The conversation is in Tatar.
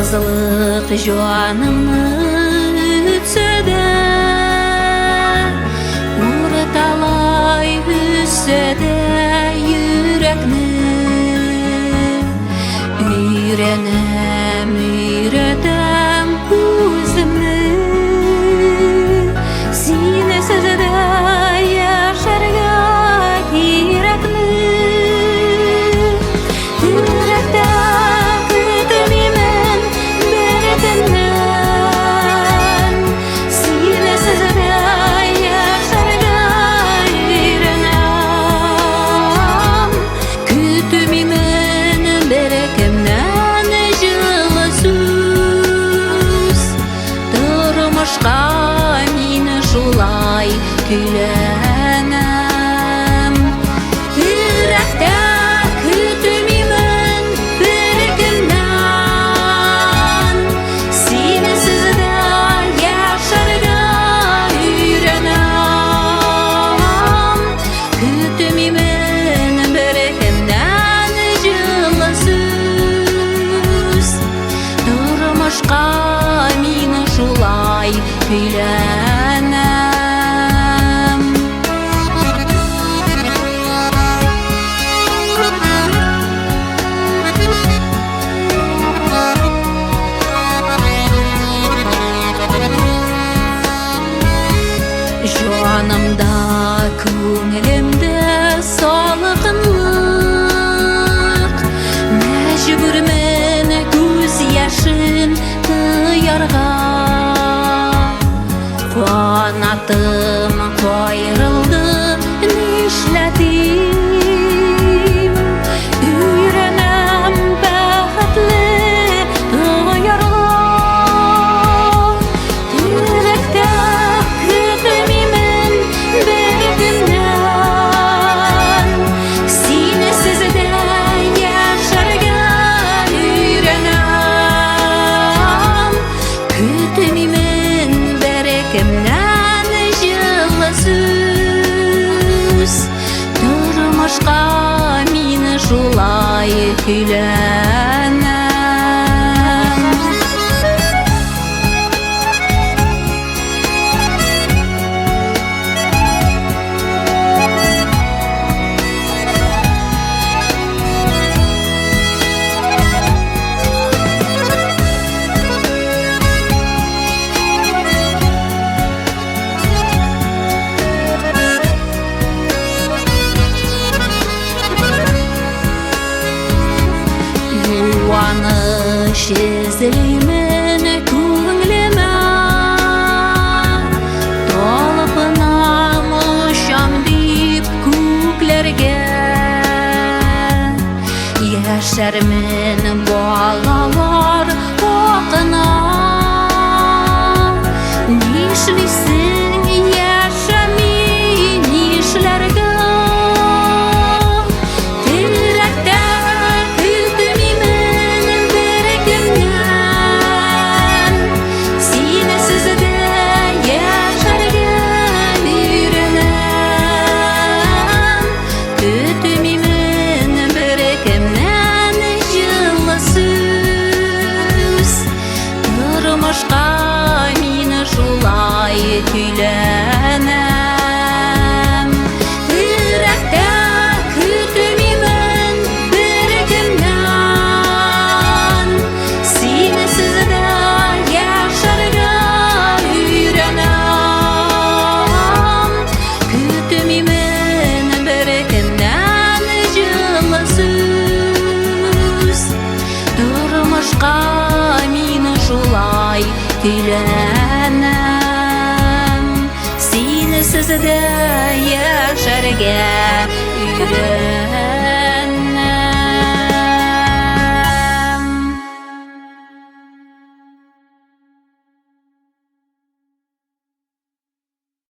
Ялгызлык җанымны үтсә дә, урталай өзсә дә йөрәкне, өйрәнәм, өйрәтәм үземне. Синсез дә яшәргә кирәкне. Теләктә көтмимен бер кемнән. Синсез дә яшәргә өйрәнәм. Көтмимен бер кемнән җылы сүз. Тормышка мин шулай көйләнәм. Теләктә көтмимен бер кемнән. Синсез дә яшәргә өйрәнәм. Көтмимен бер кемнән җылы сүз. Тормышка мин шулай көйләнәм. Җанымда, күңелемдә салкынлык. Мәҗбүрмен күз яшен тыярга. Канатым каерылды, нишләтим? Өйрәнәм бәхетле тоярга. Теләктә көтмимен бер кемнән. Синсез дә яшәргә өйрәнәм. Көтмимен бер кемнән җылы сүз. Тормышка мин шулай көйләнәм. Юаныч эзлимен күңелемә. Талпынам очам дип күкләргә. Яшәрмен балалар хакына. Нишлисең, яшәми нишләргә? Теләктә көтмимен бер кемнән. Синсез дә яшәргә өйрәнәм. Көтмимен бер кемнән җылы сүз. Тормышка мин шулай көйләнәм. Теләктә көтмимен бер кемнән. Синсез дә яшәргә өйрәнәм. Көтмимен бер кемнән җылы сүз. Тормышка мин шулай көйләнәм. Синсез дә яшәргә өйрәнәм.